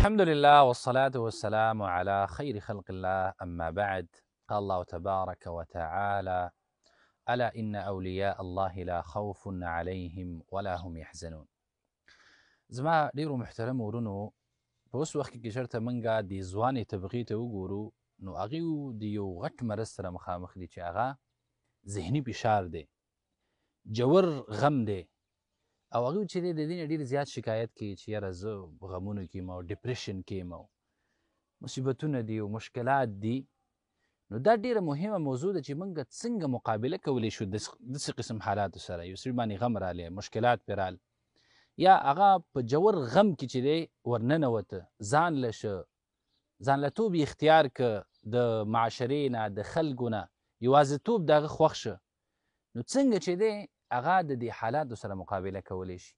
الحمد لله والصلاة والسلام على خير خلق الله، أما بعد. قال الله تبارك وتعالى: ألا إن أولياء الله لا خوف عليهم ولا هم يحزنون. زما ډیرو محترم ورونو، په اوس وخت کې چېرته موږ د ځوانې طبقې ته وګورو، نو هغوی د یو غټ مرض سره مخامخ دي چې هغه ذهني فشار دی، جور غم دی، او هغوی چې دی د دې نه ډېر زیات شکایت کوي چې یاره زه غمونو کې یم او depression کې یم او مصیبتونه دي او مشکلات دي. نو دا ډېره مهمه موضوع ده چې موږ څنګه مقابله کولی شو داسې قسم حالاتو سره. یو سړي باندې غم رالی، مشکلات پرې رال، یا هغه په جور غم کې چې دی ورننوته، ځان له شه، ځان له توب یې اختیار که، د معاشرې نه، د خلکو نه یوازېتوب د هغه خوښ شه. نو څنګه چې دی هغه د دې حالاتو سره مقابله کولی شي.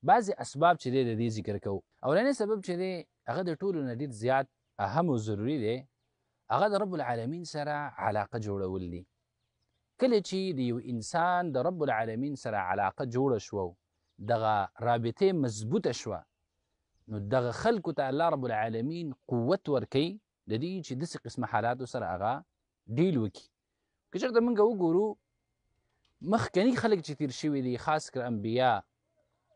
بعضې اسباب چې دی د دې ذکر کوو. اولنی سبب چې دی هغه د ټولو نه ډېر زیات اهم او ضروري دی، هغه د رب العالمین سره علاقه جوړول دي. کله چې د یو انسان د رب العالمین سره علاقه جوړه شوه، دغه رابطې مضبوطه شوه، نو دغه خلکو ته الله رب العالمین قوت ورکوي د دې چې داسې قسمه حالاتو سره هغه deal وکړي. که چېرته موږ وګورو مخکني خلک چې تیر شوي دي، خاص کر انبیا،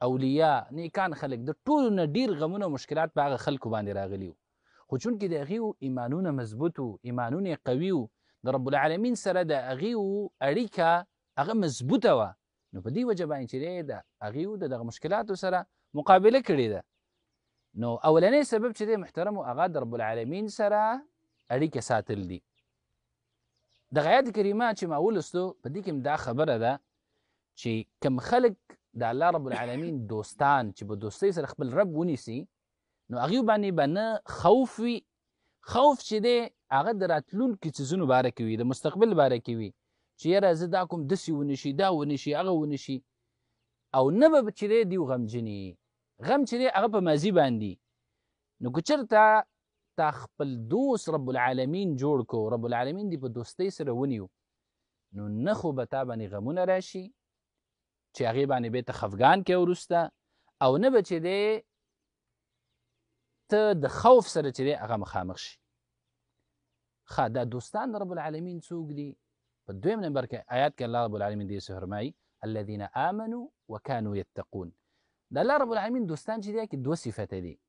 اولیا، نیکان خلک، د ټولو نه ډېر غمونه او مشکلات په هغه خلکو باندې راغلي وو، خو چونکې د هغې ایمانونه مضبوط وو، ایمانونه یې قوي وو، د رب العالمین سره د هغې اړیکه هغه مضبوطه وه، نو په دې وجه باندې چې دی د هغې د دغه مشکلاتو سره مقابله کړې ده. نو اولنی سبب چې دی محترمو، هغه د رب العالمین سره اړیکه ساتل دي. دغه آیت کریمه چې ما ولوستو، په دې کې هم دا خبره ده چې کم خلک د الله رب العالمین دوستان چې په دوستۍ سره خپل رب ونیسي، نو هغوی باندې به نه خوف وي. خوف چې دی هغه د راتلونکي څیزونو باره کې وي، د مستقبل باره کې وي، چې یاره زه دا کوم داسې ونشي، دا ونشي، هغه ونشي، او نه به چې دی دیو غمجني. غم چې دی هغه په ماضي باندې. نو که چېرته تا خپل دوست رب العالمین جوړ کو، رب العالمین دی په دوستۍ سره ونیو، نو نه خو به تا باندې غمونه راشي چې هغې باندې بېرته خفګان کوې وروسته، او نه به چې دی ته د خوف سره چې دی هغه مخامخ شي. ښه، دا دوستان د رب العالمین څوک دي؟ په دویم نمبر کې آیات کې الله رب العالمین دې څه فرمایي: الذین آمنوا وکانوا یتقون. د الله رب العالمین دوستان چې دی کې دوه صفته دي.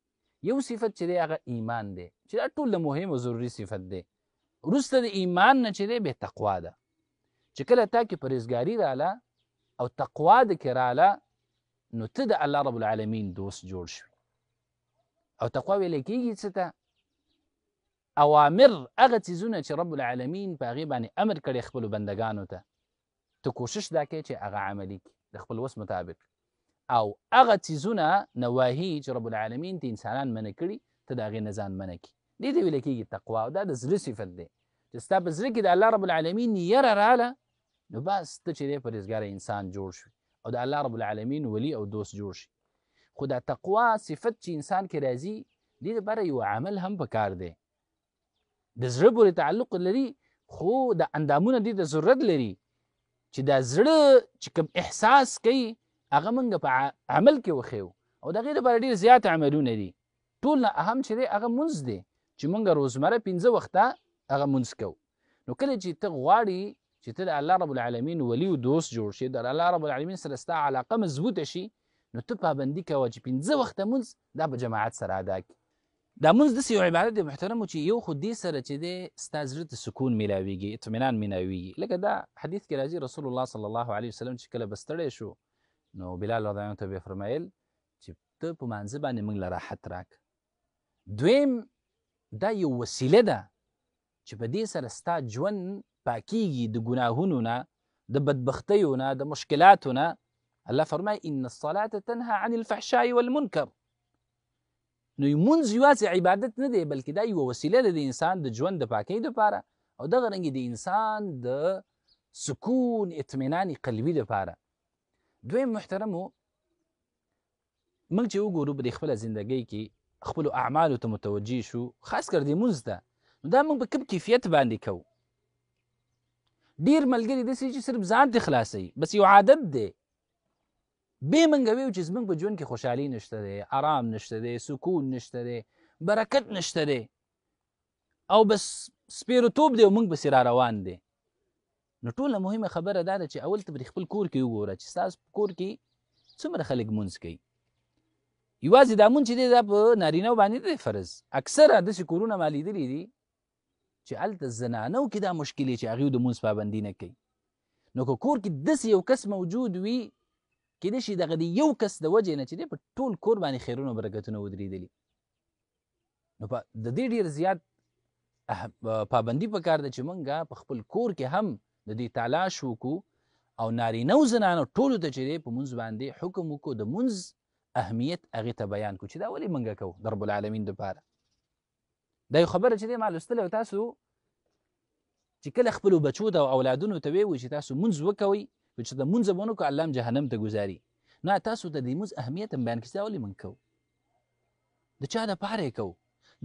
یو صفت چې دی هغه ایمان دی، چې دا ټول مهم او ضروري صفت دی. وروسته د ایمان نه چې دی بیا تقوا ده، چې کله تا کې پرهېزګاري راله او تقوا د کې راله، نو ته د الله رب العالمین دوست جوړ شوې. او تقوا ویل کېږي څه ته؟ اوامر، هغه څیزونه چې رب العالمین په هغې باندې امر کړی خپلو بندګانو ته، ته کوشش دا کوې چې هغه عملي کړي د خپل وس مطابق، او هغه څیزونه نواهي چې رب العالمین ته انسانان منع کړي، ته د هغې نه ځان منع کړي. دې ته ویل کېږي تقوا. او دا د زړه صفت دی چې ستا په زړه کې د الله رب العالمین یره راله، نو بس ته چې دی پرهېزګاره انسان جوړ شوې او د الله رب العالمین ولی او دوست جوړ شي. خو دا تقوا صفت چې انسان کې راځي، دې لپاره یو عمل هم پکار دی. د زړه پورې تعلق لري، خو د اندامونه دې ته ضرورت لري چې دا زړه چې کوم احساس کوي هغه موږ په عمل کې وښیو. او د هغې لپاره ډېر زیات عملونه دي. ټول نه اهم چې دی هغه مونځ دی، چې موږ روزمره 5 وخته هغه مونځ کوو. نو کله چې ته غواړي چې ته د الله رب العالمین ولی او دوست جوړ شي، د الله رب العالمین سره ستا علاقه مضبوطه شي، نو ته پابندي کوه چې 5 وخته مونځ دا په جماعت سره ادا کړي. دا مونځ داسې یو عبادت دی محترمو چې یو خو دې سره چې دی ستا زړه ته سکون میلاویږي، اطمینان میلاویږي. لکه دا حدیث کې راځي رسول الله صلی الله علیه وسلم چې کله به ستړی شو، نو بلال رضی الله عنه ته به یې فرمایل چې ته په مانځه باندې موږ له راحت راکړه. دویم، دا یو وسیله ده چې په دې سره ستا ژوند پاکیږي د ګناهونو نه، د بدبختیو نه، د مشکلاتو نه. الله فرمایي ان الصلاة تنهى عن الفحشاء والمنکر. نو مونځ یوازې عبادت نه دی، بلکې دا یوه وسیله ده د انسان د ژوند د پاکۍ دپاره، او دغه رنګ د انسان د سکون اطمینان قلبي دپاره. دویم محترمو، موږ چې وګورو په دې خپله زندګۍ کې خپلو اعمالو ته متوجه شو، خاص کر دې مونځ ته، نو دا موږ په کوم کیفیت باندې کوو؟ ډېر ملګري داسې چې صرف ځان ته خلاصوي، بس یو عادت دی. بې موږ ویو چې زموږ په ژوند کې خوشحالي نشته دی، آرام نشته دی، سکون نشته دی، برکت نشته دی او بس سپیرتوب دی او موږ پسې را روان دی. نو ټوله مهمه خبره دا ده چې اول ته پرې خپل کور کې وګوره چې ستاسو په کور کې څومره خلک مونځ کوي. یوازې دا مونځ چې دی دا په نارینه باندې دی فرض. اکثره داسې کورونه ما لیدلي دي چې هلته زنانو کې دا مشکل چې هغوی د مونځ پابندي نه کوي. نو که کور کې داسې یو کس موجود وي، کېدای شي دغه د یو کس د وجې نه چې دی په ټول کور باندې خیرونه او برکتونه ودرېدلي. نو په د دې ډېر زیات پابندي پکار ده چې مونږ په خپل کور کې هم د دې تلاش وکړو او نارینه او زنانو ټولو ته چې دی په مونځ باندې حکم وکړو، د مونځ اهمیت هغې ته بیان کړو چې دا ولې مونږ کوو د رب العالمین دپاره. دا یو خبره چې دی ما لوستلې او تاسو چې کله خپلو بچو ته او اولادونو ته ویو چې تاسو مونځ وکوئ، که چېرته مونځ ونه کړو الله هم جهنم ته ګزاري. نه تاسو ته د مونځ اهمیت هم بیان کړي چې دا ولې مونږ کوو، د چا دپاره یې کوو،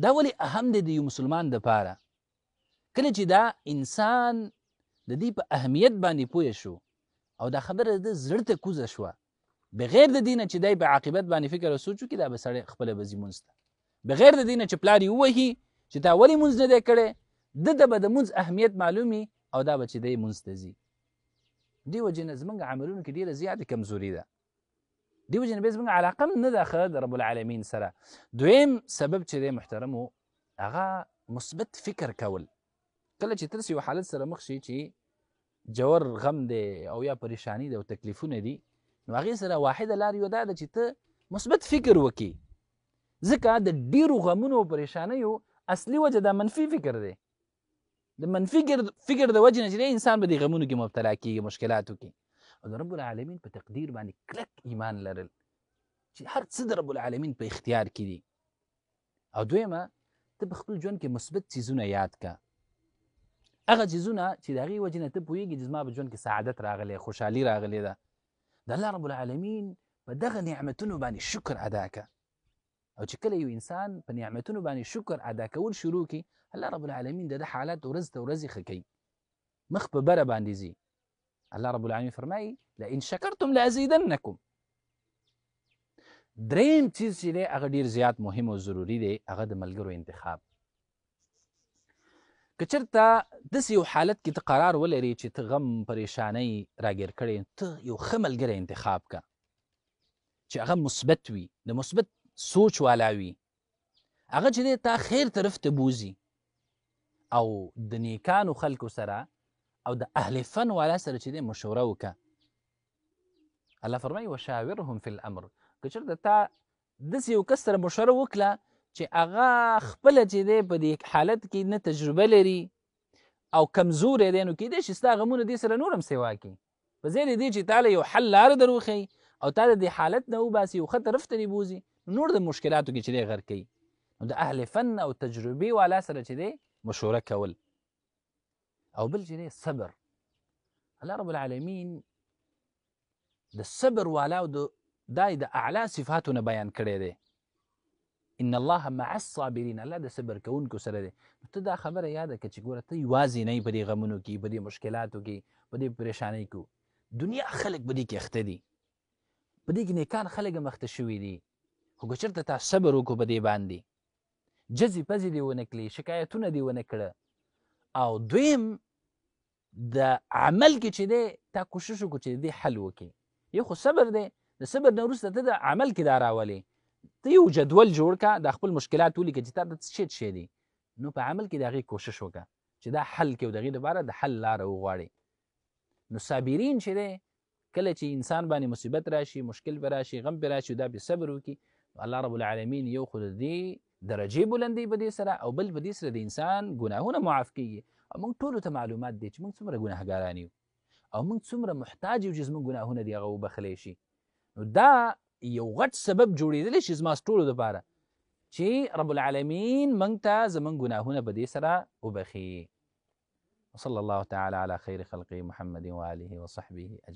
دا ولې اهم دی د یو مسلمان دپاره. کله چې دا انسان د دې په اهمیت باندې پوه شو او دا خبره د زړه ته کوزه شوه، بغیر د دې نه چې دی په عاقبت باندې فکر او سوچ وکړي، دا به سړی خپله به ځي مونځ ته، بغیر د دې نه چې پلار یې ووهي چې تا ولې مونځ نه دی کړی، ده ته به د مونځ اهمیت معلومي او دا به چې دی مونځ ته ځي. دې وجې نه زمونږ عملونو کې ډېره زیاته کمزوري ده، دې وجې نه بیا زمونږ علاقه هم نه ده ښه د رب العالمین سره. دویم سبب چې دی محترمو، هغه مثبت فکر کول. کله چې ترس یو حالت سره مخ شي چې جور غم دی او یا پریشانی ده او تکلیفونه دي، نو هغې سره واحده لار یو دا ده چې ته مثبت فکر وکړي، ځکه د ډیرو غمونو او پریشانیو اصلي وجه دا منفي فکر دی. د منفي فکر د وجې نه چې دی انسان به دې غمونو کې مبتلا کیږي، مشکلاتو کې. او د رب العالمین په تقدیر باندې کلک ایمان لرل چې هر څه د رب العالمین په اختیار کې دي. او دویمه، ته په خپل ژوند کې مثبت څیزونه یاد که، هغه څیزونه چې د هغې وجې نه ته پوهېږي چې زما په ژوند کې سعادت راغلی، خوشحالي راغلې ده. د الله رب العالمین په دغه نعمتونو باندې شکر ادا که. او چې کله یو انسان په نعمتونو باندې شکر ادا کول شروع کړي، الله رب العالمین د ده حالت ورځ ته ورځې ښه کوي، مخ په بره باندې ځي. الله رب العالمین فرمایي لئن شکرتم لازیدنکم. دریم څیز چې دی هغه ډیر زیات مهم او ضروري دی، هغه د ملګرو انتخاب. که چېرته داسې یو حالت کې ته قرار ولرې چې ته غم پریشانۍ راګیر کړې، ته یو ښه ملګری انتخاب که چې هغه مثبت وي، د مثبت سوچ والا وي، هغه چې دی تا خیر طرف ته بوځي او د نیکانو خلکو سره او د اهل فن والا سره چې دی مشوره وکړه. الله فرمایي وشاورهم فی الامر. که چېرته تا داسې یو کس سره مشوره وکړه چې هغه خپله چې دی په دې حالت کې نه تجربه لري او کمزوری دی، نو کېدای شي ستا غمونه دې سره نور هم سیوا کړي. په ځای د دې چې تا له یو حل لاره در وښیي او تا د دې حالت نه وباسي او ښه طرف ته دې بوځي، نور د مشکلاتو کې چې دی غرق کوي. نو د اهل فن او تجربې والا سره چې دی مشوره کول. او بل چې دی صبر. الله رب العالمین د صبر والا او د دای د اعلی صفاتو نه بیان کړی دی. ان الله مع الصابرین، الله د صبر کوونکو سره دی. نو ته دا خبره یاده کړه چې ګوره ته یوازې نه یې په دې غمونو کې، په دې مشکلاتو کې، په دې پریشانۍ کې. دنیا خلک په دې کې اخته دي، په دې کې نیکان خلک هم اخته شوي دي. خو که چېرته تا صبر وکړو په دې باندې، جزې پزې دې ونه کړې، شکایتونه دې ونه کړه، او دویم د عمل کې چې دی تا کوشش وکړو چې د دې حل وکړي. یو خو صبر دی، د صبر نه وروسته ته د عمل کې دا راولې، ته یو جدول جوړ کړه، دا خپل مشکلات ولیکه چې تا ته څه شی څه شی دي، نو په عمل کې د هغې کوشش وکړه چې دا حل کړي او د هغې دپاره د حل لاره وغواړي. نو صابرین چې دی کله چې انسان باندې مصیبت راشي، مشکل پرې راشي، غم پرې راشي، دا پرې صبر وکړي، الله رب العالمین یو خو د دې درجې بلندوي په دې سره، او بل په دې سره د انسان ګناهونه معاف کیږي. او موږ ټولو ته معلومات دي چې موږ څومره ګناهګاران یو او موږ څومره محتاج یو چې زموږ ګناهونه دې هغه وبخښلی شي. نو دا یو غټ سبب جوړېدلی شي زما ټولو دپاره چې رب العالمین موږ ته زموږ ګناهونه په دې سره وبخښي. وصلى الله تعالى على خير خلقه محمد وآله وصحبه أجمعين.